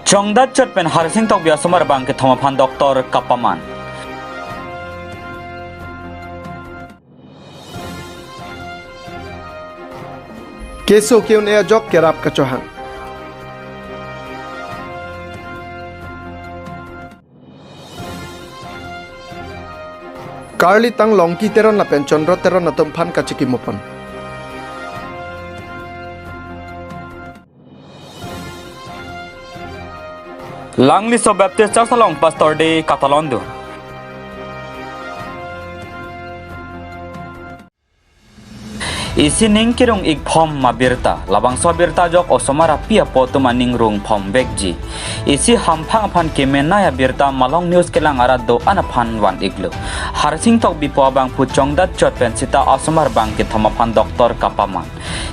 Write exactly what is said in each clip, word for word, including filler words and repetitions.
Chongdat chot pen Harsing Tokbi asomar abang kethom aphan doctor kapaman. Keso ke-un-e ajok kerap kachohang. Karli Tanglongki Teron lapen Chandra Teron atum aphan kachikimo pon. Langli Baptist Church along Pastor Day katalon dun. Isi ning kerung-ik phom abirta, labangso abirta ajok osomar api apo atum aning rung phom vekji. Isi hamphang aphan kemenei abirta Malong News kelang arat do-an aphan van-iklo. Harsing Tokbi po abangphu chongdat chot pen sita asomar abang kethom aphan doctor kapaman.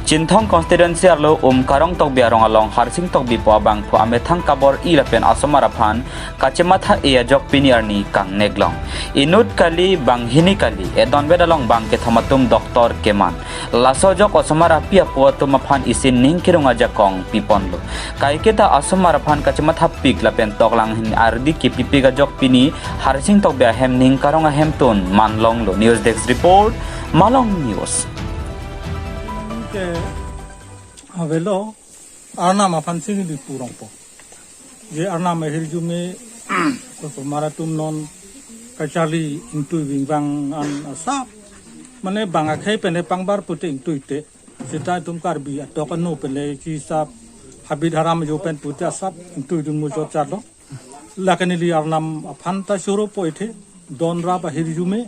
Chinthong constituency arlo Umkarong Tokbi arong along Harsing Tokbi po abangphu amethang kabor-i lapen asomar aphan kachematha-e ajok pini arni kangneklong. Inut kali, banghini kali, edon vet along abang kethom atum doctor keman. Laso ajok osomar api apo atum aphan isi ning kerung ajakong piponlo. Kaiketa asomar aphan kachemathapik lapen toklang hin ardi kipipik ajok pini Harsing Tokbi ahem Ningkarong ahemtun manlonglo. News Desk Report, Malong News. Ke avelo, arnam aphan si neli purongpo. Je arnam ahirjume osomar atum non kacharli ingtui vingvang an asap. Mane bang akhei pen pangbar pute ingtuite. Sita itum Karbi atok ano pen le chisap habit haram jo pen pute asap ingtui dun muchot charlo. Lake neli arnam aphan ta choropo ithe. Don rap ahirjume.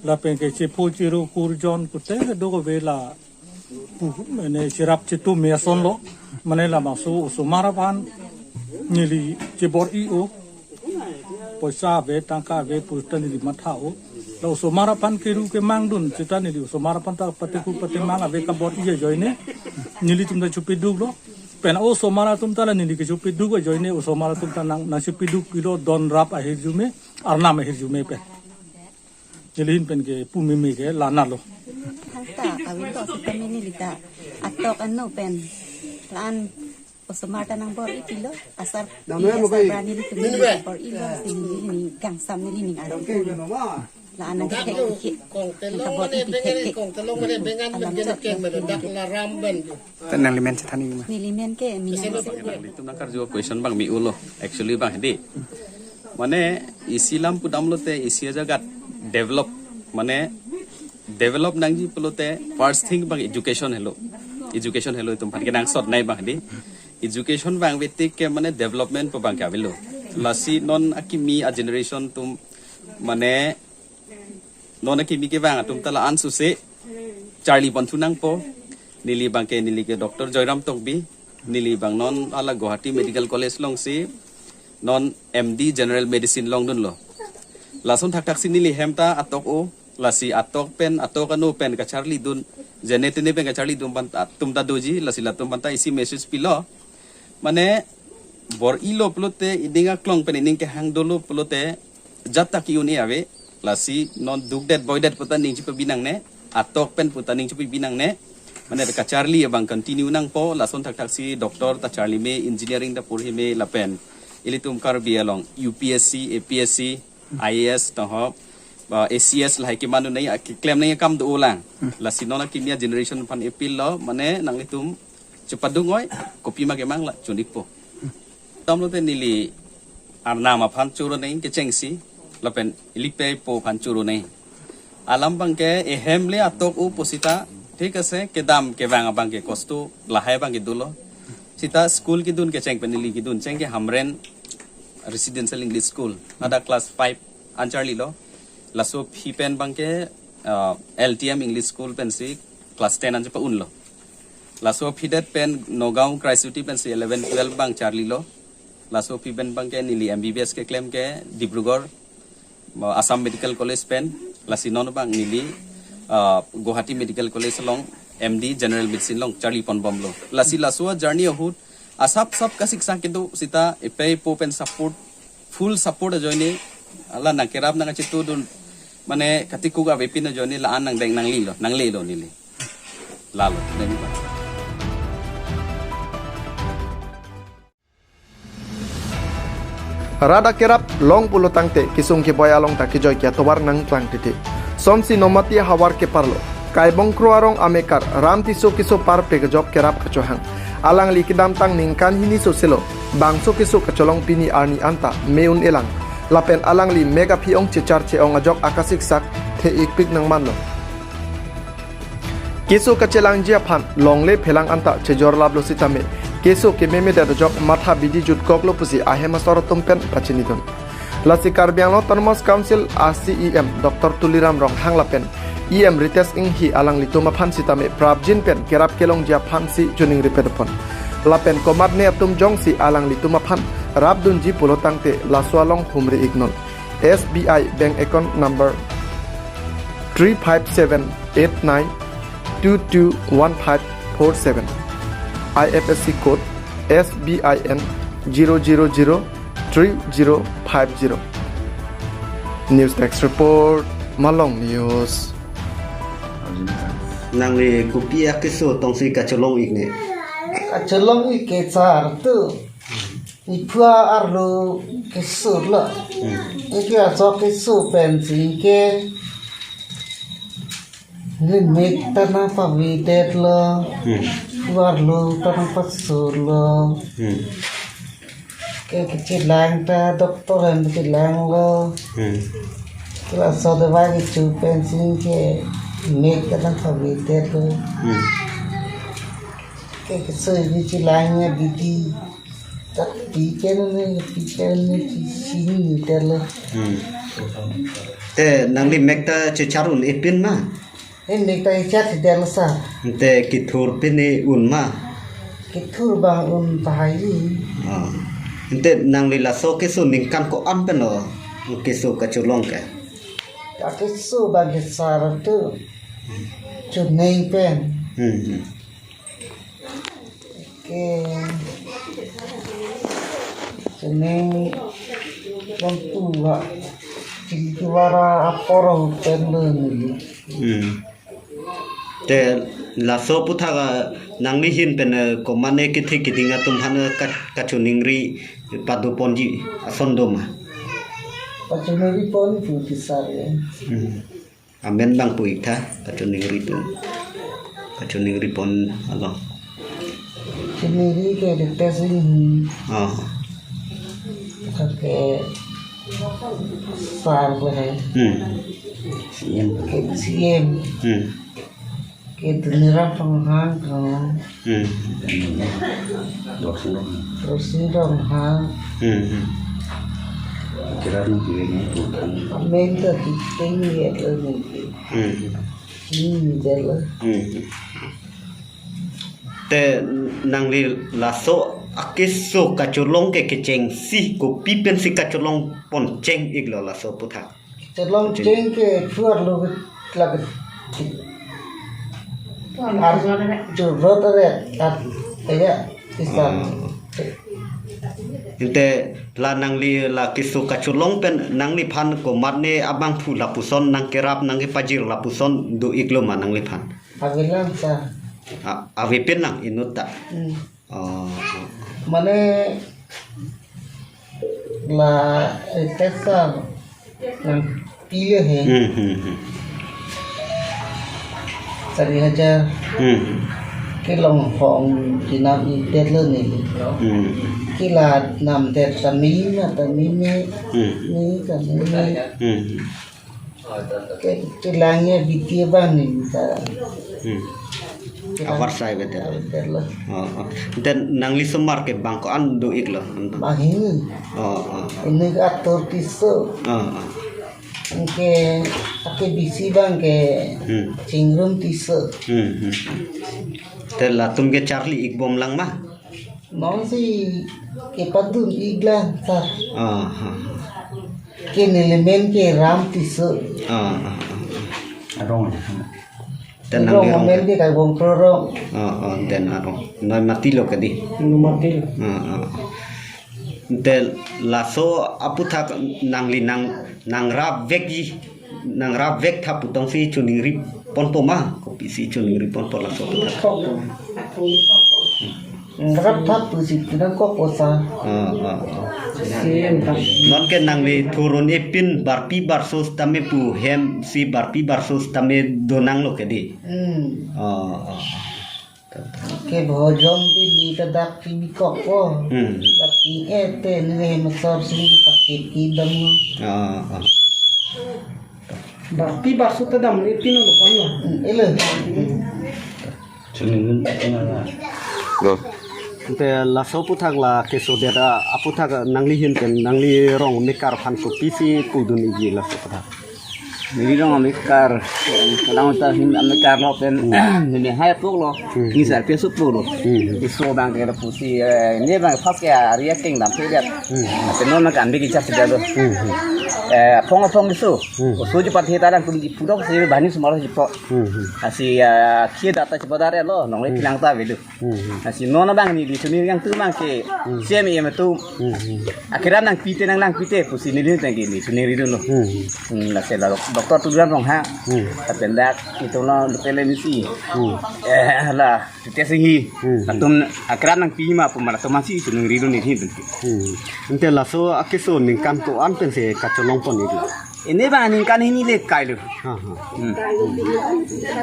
Lapen ke chepo chero kurjon pute do ko vela pu-, mane cherap chetum me asonlo, mane labangso osomar aphan neli chebor-i-o, poisa ave, tangka ave, pu ta neli matha-o. La osomar aphan keru kemang dun, sita neli osomar aphan ta pateku patemang ave kabor-i ajoine, nelitum ta chopiduklo. Pen osomar atum ta la neli kechopiduk ajoine, osomar atum ta nang, nangchopiduk pilo don rap ahirjume, arnam ahirjume pen. Neli ahin pen kepu meme ke la-anlo. Thangta, awin to sitame neli ta atok ano pen la-an osomar ta nangbor-i pilo, asar, dam i asar bra nelitum neli bor-ilo, si neli hini kangsam neli ning ari. La-an nangkethek thek, nangkabor-i thek thek. Alam chot lo. Te nanglimen chethan-ik ma? Nelimen ke Mina Nisi. Nanglitum nangkarju question abang me-ulo. Actually abang hedi. Mane isi lam pudamlote isi ajagat develop. Mane develop nangji pulote first thing abang education helo. Education helo itum aphan kenangsotnei abang hedi. Education abang avetik ke mane development pu abang ke avelo. Lasi non akimi a generation atum mane non akimi kevang atum ta la-an suse charli ponthu nangpo. Neli abang ke, neli ke Doctor Joyram Tokbi. Neli abang non hala Guwahati Medical College alongsi non M D General Medicine longdunlo. Lason thakthak si neli hem ta atok-o, lasi atok pen, atok ano pen kacharlidun, jene tene pen kacharlidun aphan ta, atum ta doji, lasi latum aphan ta isi message pilo. Mane bor-ilo pulote, ining aklong pen ining kehang dolo pulote, jat ta ke-un-e ave, lasi non dukdet boidet pu ta ning chipabi nangne, atok pen pu ta ning chipabi nangne, mane kacharli abang continue nangpo, lason thakthak si doctor ta charli me, engineering ta porhi me lapen ilitum Karbi along U P S C, A P S C, I A S tohop, ba A C S lahai keman nai, a keklem nai akam do-olang. Lasi non akimi a generation aphan appeal lo, mane nanglitum chepadung oi, kopima kemang la chun-ikpo. Damlote neli arnam aphan choro nai kechengsi, lapen ili pei po aphan choro nai. Alam abang ke ehem le atok-o pu sita, thik ase, kedam kevang abang ke kosto lahai abang ke dolo. Sita school kedun kecheng pen neli kedun cheng ke Hamren Residential English School. Hadak class five an charlilo. Laso aphi pen abang ke, ah, L T M English School pensi class ten an chepa-unlo. Laso aphidet pen Nagaon Christ City pensi eleven twelve abang charlilo. Laso aphi pen abang ke neli M B B S keklem ke Dibrugarh, ma, Assam Medical College pen, lasi non abang neli, ah, Guwahati Medical College along M D General Medicine along charli ponbomlo. Lasi laso a journey ahut asap sap kasiksang kedo sita epei po pen support, full support ajoine, hala nangkerap nangkachetudun, mane katikuk avepin ajoine la-an nangdeng nanglelo, nanglelo neli. Lalo, neli ba. Rat akerap long pulo tangte kesung keboi along ta kejoi ke atovar nangklang titi. Sonsi Nomati havar keparlo Kaibongkro arong amekar Ram Tisso keso parpe kejok kerap kachohang. Alangli kedamtang ningkan hini soselo bangso keso kacholong pini arni anta me un-elang. Lapen alangli mek aphi ong chechar che-ong ajok akasiksak the-ikpik nangmanlo. Keso kachelangji aphan longle phelang anta chejor laplo sitame keso kememedet ajok matha bidi jutkoklo pusi ahem asor atum pen pachinidun. Lasi Karbi Anglong Autonomous Council a C E M Doctor Tuliram Ronghang lapen E M Ritesh Enghi alanglitum aphan sitame prapjin pen kerap kelongji aphansi choningri pedopon. Lapen komatne atum jongsi alanglitum aphan rapdunji pulo tangte laso along humri-iknon. S B I bank account number three five seven eight nine two two one five four seven, I F S C code S B I N zero zero zero three zero five zero. News Desk Report, Malong News. Nangli kopi akeso tongsi kacholong-ikne? Kacholong-ik ke sar tu. Niphu arlo keso lo. Hmm. Anke laso keso pensi anke limit ta nangpavedetlo. Hmm. Niphu arlo ta nangpasolo. Hmm. Ke kechelang ta doctor an chelanglo. Hmm. Ke laso dawai kecho pensi anke limit ta nangpavedetlo. Hmm. Ke keso ni chelang ya bidi. Tak piken ni, piken ni, sini ni telo. Hmm. Te nangli mek ta chechar un-epin ma? Eh, mek ta chechar si telo sa. Te kethur pini un ma? Kethur bang un tahai. Ah. Te nangli laso keso ningkan ko-an pen lo keso kacholong ke? Akeso bang ke sar tu. Choneng pen. Hmm, hmm. Ke. Choneng lampu ha. Chili kevara apor pen lo neli. Hmm. Te laso aputhak, ah, nangli ahin pen, eh, komatne kethe keding atum aphan, eh, ka-, kachoningri padoponji ason do ma? Kachoningri pon pu tisar ya. Hmm. Amen bang pu-ik tha, kachoningri pu. Kachoningri pon along. Choningri ke Ritesh Enghi. Oh. Ke sar le hai. Hmm. C M. Ke C M. Hmm. Ke Tuliram Ronghang ko. Hmm. Dorsing Ronghang. Dorsing Ronghang. Hmm, hmm. Kira nang pilih ni bukan. Amen ta titing ya lo ni. Hmm, hmm. Ini je lo. Hmm, hmm. Te nangli laso akeso kacholong ke kechengsi kopi pensi kacholong pon cheng-iklo laso aputhak? Cholong cheng ke phuar lo lagi. Ar jurot are at ya isa. Hmm. Ante la nangli la keso kacholong pen nangliphan komatne abangphu lapuson nangkerap nangkepajir lapuson do-iklo ma nangliphan? Avelang sa. A-, avepin lang inut ta. Hmm. Oh. Mane la, eh, tesa nangpile he. Hmm, hmm, hmm. Sari hajar. Hmm. Kelong hong kinam idet lo ni. Hmm. Kila namdet tamin na tamin ni. Hmm. Ni tamin ni. Hmm. Ke, kelangnya bidi bang ni ta. Hmm. Avar sai betul. Betul lah. Oh, oh. Dan nangli osomar ke bang ko-an do-iklo? Bang ini. Oh, oh. Ini ke atur Tisso. Oh, oh. Ke, ake bisi bang ke, hmm, Chingrum Tisso. Hmm, hmm. Te latum ke charli-ikbom lang ma? Non si kepadun-iklang sar. Ah, ah. Ke nelimen ke Ram Tisso. Ah, ah, ah. Arong. Tenang. Arong di arong. Amen ke Kaibongkro arong. Ah, ah, den arong. Noi mati lo kedi. Noi mati lo. Ah, ah. Te laso aputhak nangli nang, nangrap vekji. Nangrap vek tha putong si choningri ponpo ma? Kopisi choningri ponpo laso aputhak? Rap thap pusi pinang kok osa. Ah, ah, ah. Same thap. Non ke nangli thurun epin barpi barso tame pu hem si barpi barso tame donang lo ke di. Hmm. Ah, ah. Ke bhojong ke ni kadak pi bikok ko. Hmm. Tapi eh te ni hem sor sini pakai kidam. Ah, ah. Barpi barso ta dam ni pino lo kono. Hmm, ele. Lo. Ante laso aphuthak la keso det aputhak nangli ahin pen nangli rong mekar aphan kopisi pudun iji laso aphuthak. Neli rong mekar, kalang ta hin mekar lo pen, hmm, neli hai pok lo, hmm, ni sar pesu pok lo. Hmm. Iso abang ke pusi, eh, ne abang pas ke area keng dam pe det. Hmm. Ante non kan bigi chak sida lo. Hmm. Eh, phong phong iso. Hmm. Oso ji pathe ta lang tum di pudok si bani sumar ji po. Hmm. Lasi, eh, khei data si bodar lo, nong le, hmm, kilang ta velu. Hmm. Lasi non abang neli suni yang tu abang ke, hmm, C M M tu. Hmm. Akhiran nangpi te nang nangpi te pusi neli tangki neli suni ridun lo. Hmm. Hmm, lasi la dok-, doktor Tuliram Ronghang. Hmm. Lapen dak itu lo Lupele Misi. Hmm. Eh, la Tete Singhi. Hmm. Latum akhiran nangpi ma pu ma latum masih suni ridun neli tangki. Hmm. Ante laso akeso ningkan ko-an pensi kacholong pon iklo. Ini abang ningkan hini le kai lo. Ha, ha. Hmm.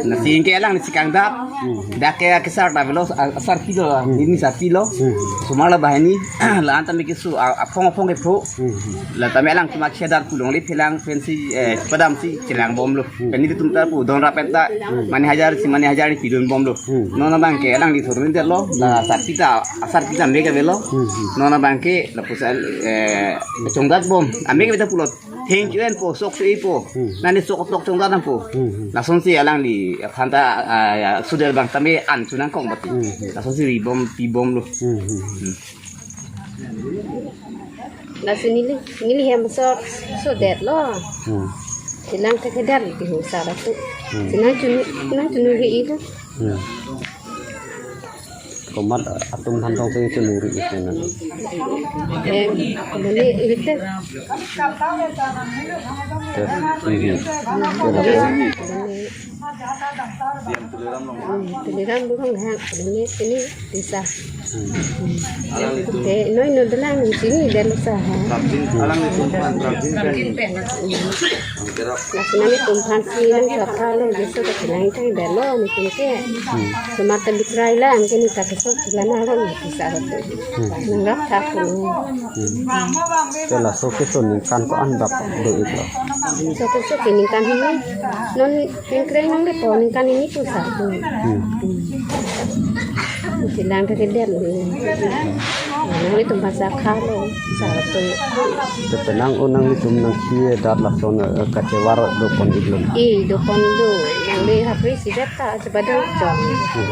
Lasi ke alang ni si kangdap. Hmm. Dak ke kesar ta velo, a-, asar pilo, hmm, ini sar pilo. Hmm. Sumar la banghini, la-an tame keso, a-, aphong aphong kepho. Hmm. La tame alang cuma chedat pulong le phelang pensi, eh, padam si chelang bom lo. Hmm. Pen nelitum ta pu don rap pen ta, hmm, mane hajar si mane hajar ni pidun bom lo. Hmm. Non abang ke alangli thurun det lo, la, hmm, sar pita, asar pita mega velo. Hmm. Non abang ke lapuson, eh, chongdat bom. Ame ke beta pulo. Thank you en po, sok si po. Hmm. Nani sok tok chongdat nang po. Hmm. Lasonsi alangli aphan ta, ah, ya, sudel abang tame an chunang kong bati. Hmm. Lasonsi ri bom, pi bom lo. Hmm. Hmm. Lasi neli, neli hem sok, so det lo. Hmm. Chelang ke kedet di husar tu. Hmm. Chenang chun, nang chun ri itu. Hmm. Komat atum aphan tong si chunuri isi nang. Eh, beli itu. Tes, mhm. Beli. Hmm, Tuliram Ronghang, beli ini desa. Hmm. Eh, noi no dalang sini dan usaha. Alanglitum aphan, alanglitum aphan. Lasi nanglitum aphan si nang kapa lo, jesu ta kelang tang dalo, nelitum ke. Hmm. Semata bikrai lang, kini ta keso kelang alam, bisa betul. Hmm. Nanggap tak lo. Hmm. Te laso keso ningkan ko-an bak do iklo. So keso ke ningkan hini. Non kengkreng nang le po ningkan hini pu sa. Hmm. Hmm. Chelang ke kedet lo. Nanglitum aphan sa kha lo, sa tu. Te penang o nanglitum nangkhei dat lason, eh, kachevar do pon iklo. Eh, do pon lo. Nang le hapri si det ta, chepadang chong. Hmm.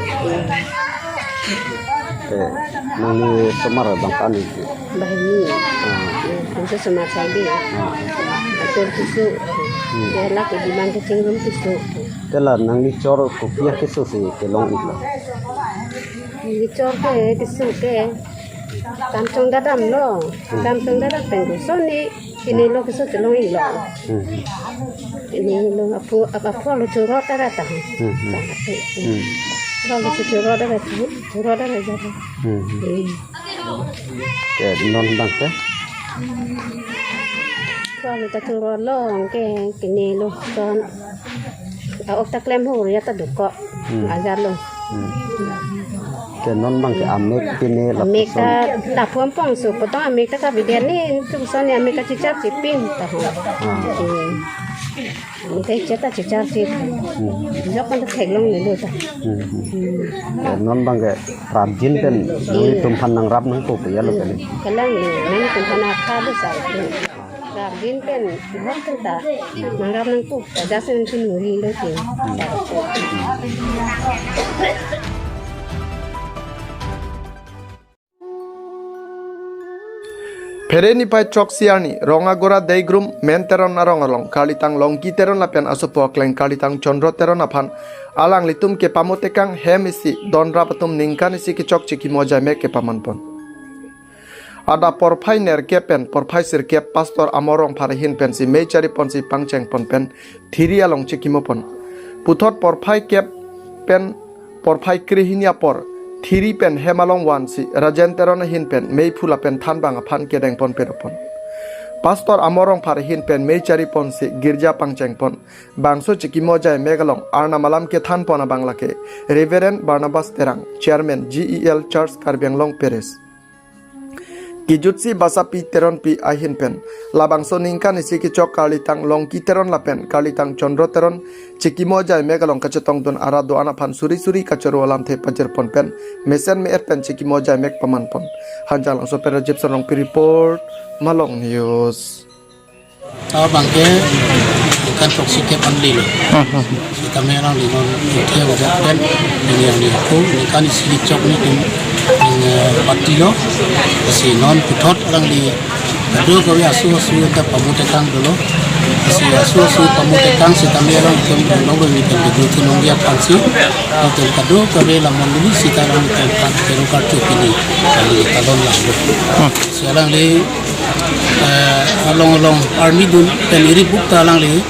Eh. Te nangli osomar abang ko-an isi? Banghini. Ah. Eh, nang osomar saide. Ah. Atur keso. Hmm. Ke lake di abang kechingrum keso. Te la nangli chor kopi akeso si kelong iklo? Neli chor ke keso ke. Kam chongdat dam lo. Hmm. Kam chongdat dam pen keso ni. Kene lo keso chelong iklo. Hmm. Kene lo aphu, ap-, aphu lo churot ta ra ta. Hmm, hmm. Hmm. Aphu lo churot ta ra ta. Churot ta ra ta. Hmm, hmm. Hmm. Ke non abang ke? Aphu lo ta churot lo ke kene lo ton. A-ok ta klem ho ya ta dokok. Hmm. Ajar lo. Hmm. Ke non abang ke amek pine la amek puson. Ta, ta puampong so, potong amek ta kabidian ni, tu puson ni amek kachichar chipin ta ho. Ah. Hmm. Amek kachichar ta chichar chip. Hmm. Jok kan ta theklong ni lo ta. Hmm, hmm. Hmm. Ke non abang ke prapjin pen, iya, nanglitum aphan nangrap nangpo pe ya lo kali. Kelang ni, nanglitum aphan akha do sa. Prapjin pen, bhok pen ta, nangrap nangpo, jasen chinuri lo ke. Phere niphai throksi arni, Rongagora Deigrum, Men Teron arong along, Karlitang Longki Teron lapen asopo akleng Karlitang Chondro Teron aphan, alanglitum kepamo tekang hem isi, don rap atum ningkan isi kechokche kimo ajaimek kepaman pon. Adap porphai nerkep pen porphai sirkep Pastor Amor Rongphar ahin pensi mei chari ponsi pangcheng pon pen thiri along chekimo pon. Puthot porphai kep pen porphai krehini apor Thiri pen hem along vansi Rajen Teron ahin pen meiphu lapen thanbang aphan kedengpon pedopon. Pastor Amor Rongphar ahin pen mei chariponsi girja pangchengpon. Bangso chikimo ajai mek along Arnam alam kethanpon abang lake Reverend Barnabas Terang, Chairman G E L Church Karbi Anglong Parish. Kijutsi Basapi Teronpi ahin pen labangso ningkan isi kechok karlitang Longki Teron lapen karlitang Chondro Teron chikimo ajai mek along kachetongdun arat do-an aphan suri suri kachoro alamthe pajirpon pen mesen me-et pen chikimo ajai mek pamanpon. Hanjanglangso pen Rajiv Sarongpi report, Malong News. Abangke ningkan throksi kep an lelo. Hmm, hmm. Sitame alangli non thia ujak pen, ini alangli ako, ningkan isi kechok nelitum, eh, patilo, lasi non puthot alangli kadokave asu asu ta pamutekang dolo. Lasi asu asu pamutekang sitame alangtum nonlo nelitum deglu thulong dia pansi. Nelitum kadokave la mondoli sita alangtum kan kero karcho pini. Kali talon lang. Hmm. Si alangli, eh, along along army dun pen iri buk ta alangli,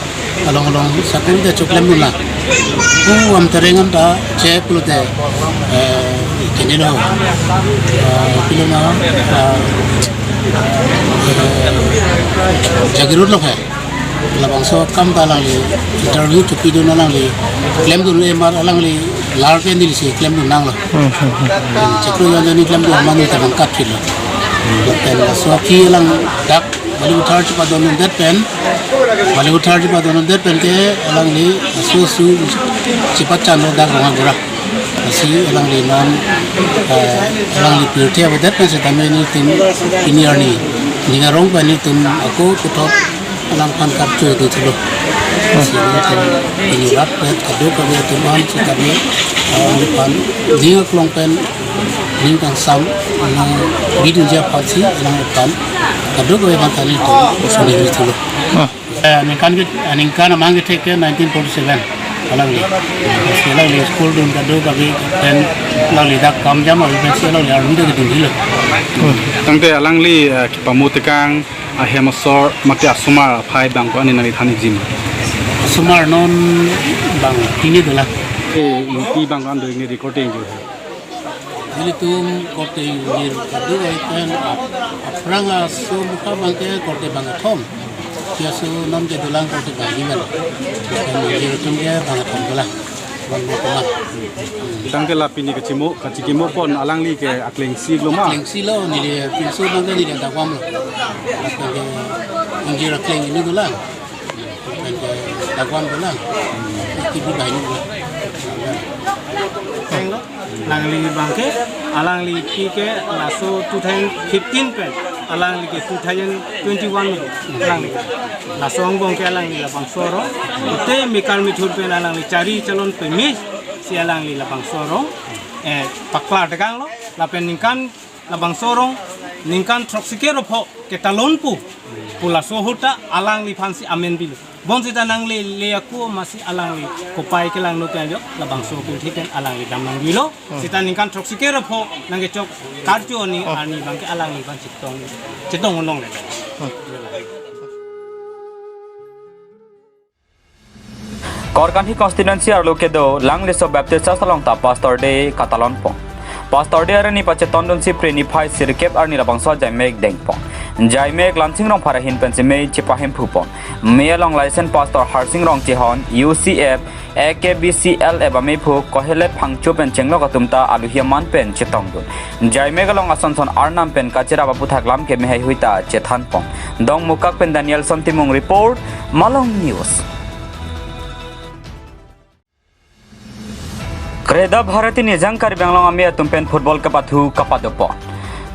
along along sakuri ta choklem dun lang. Pu am tereng an ta che pulote, eh, kene lo, eh, pilo na, eh, eh, Jagirot lo hai. Labangso akam ta alangli interview chopidun alangli klemdun emar alangli lar pen dil si klemdun nanglo. Hmm, hmm, hmm. Chiklo jan jani klemdun aman ta bang kat kilo. Pen laso aphi alang dak Bollywood thar chepadon det pen, Bollywood thar chepadon det pen ke alangli asu asu chepachanlo dak Rongagora. Lasi alangli non, eh, alangli pirthe avedet pen sitame nelitum pini arni ning arong pen nelitum ako puthot alang aphan karcho dothulo. Lasi nelitum pini rat pen kadokave atum an sitame, eh, alangli aphan ning aklong pen ning kangsam nang bidun ja aphansi alang aphan kadokave aphan ta nelitum soni dothulo. Ah. Eh, ningkan ke, eh, ningkan amang kethek ke nineteen forty-seven alangli. Lasi alangli school dun kadokave pen alangli dak kam jam avi pensi alangli army ta kedun hilo. Hmm. Tangte alangli, eh, kepamutekang ahem asor mate asomar aphai bang ko-an nangli than-ikji ma? Asomar non bang pine dolang. Eh, Ingti bang ko-an do, ingni recording jo. Nelitum korte ingjir kadokave pen ap-, aphrang aso muka abangke korte bangkethom. Pi aso non kedolang korte bangni pen. Pen ingjir atum ke bangkethom dolang. Bang bangkethom. Tangte la pini kachimo, kachikimo pon alangli ke akleng si lo ma? Akleng si lo, neli pinso abangke neli dagvam lo. Abangke ingjir akleng hini dolang. Pen ke dagvam dolang. T V bank lo. Teng lo. Alangli abangke, alangli aphi ke laso two thousand fifteen pen, alangli ke two thousand twenty-one lo, alangli. Laso angbong ke alangli labangso arong. Te mekar methur pen alangli chari chalon pemesi alangli labangso arong, eh, paklar tekang lo, lapen ningkan labangso arong, ningkan throksi kep ropho ketalon pu, pu laso ahut ta alangliphansi amen pilo. Bonsita nangle le ako masi alangli kopai kelangno pen ajok labangso pirthe pen alangli dam nangjuilo. Hmm. Sita ningkan throksi kep ropho nangkechok karcho ni, hmm, arni abangke alangliphan chetong, chetong unong le. Hmm. Korkanthi constituency arlo kedo Langleso Baptist Church along ta Pastor Day katalonpon. Pastor Day arni pachetondunsi Phre niphai sirkep arni labangso ajaimek dengpon. Jaimek Lansing Rongphar ahin pensi mei chepahemphupon. Mei along License Pastor Harsing Rongchehon, U C F, A K B C L F ameiphu Kohelet Phangcho pen chenglok atum ta aluhi aman pen chetongdun. Jaimek along asonson Arnam pen kacherap aphuthak lam keme heihui ta chethanpon. Dongmukak pen Danielson Timung report, Malong News. Kreda Bharati Nijang Karbi Anglong Amei atum pen football kepathu kapadopon.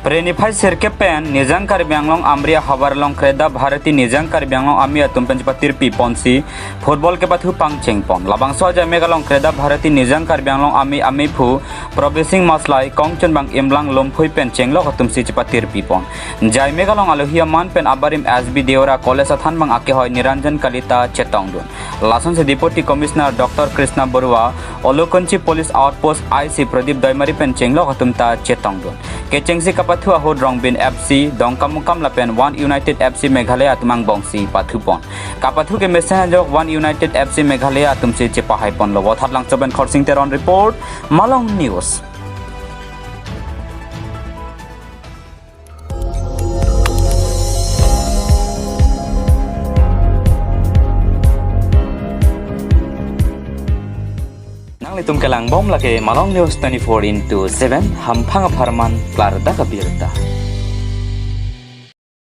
Phre niphai sirkep pen Nijang Karbi Anglong Amri ahavar along Kreda Bharati Nijang Karbi Anglong Amei atum pen chepatirpiponsi football kepathu pangchengpon. Labangso ajaimek along Kreda Bharati Nijang Karbi Anglong Amei ameiphu Probesing Maslai, kongchunbang Imlang Lumphui pen chenglok atumsi chepatirpipon. Jaimek along aluhi aman pen abarim S B Deora College athanbang akehoi Niranjan Kalita chetongdun. Lasonsi Deputy Commissioner Doctor Krishna Barua, Olokunchi Police Outpost I C Pradip Doimari pen chenglok atum ta chetongdun. Kechengsi kapathu ahut Rongbin F C, Dongkamukam lapen One United F C Meghalaya atum angbongsi pathupon. Kapathu kemesen ajok One United F C Meghalaya atumsi chepahaiponlo. Vothatlangso pen Khorsing Teron report, Malong News. Nanglitum kelang bom lake Malong News twenty-four into seven, hamphang apharman klardak abirta.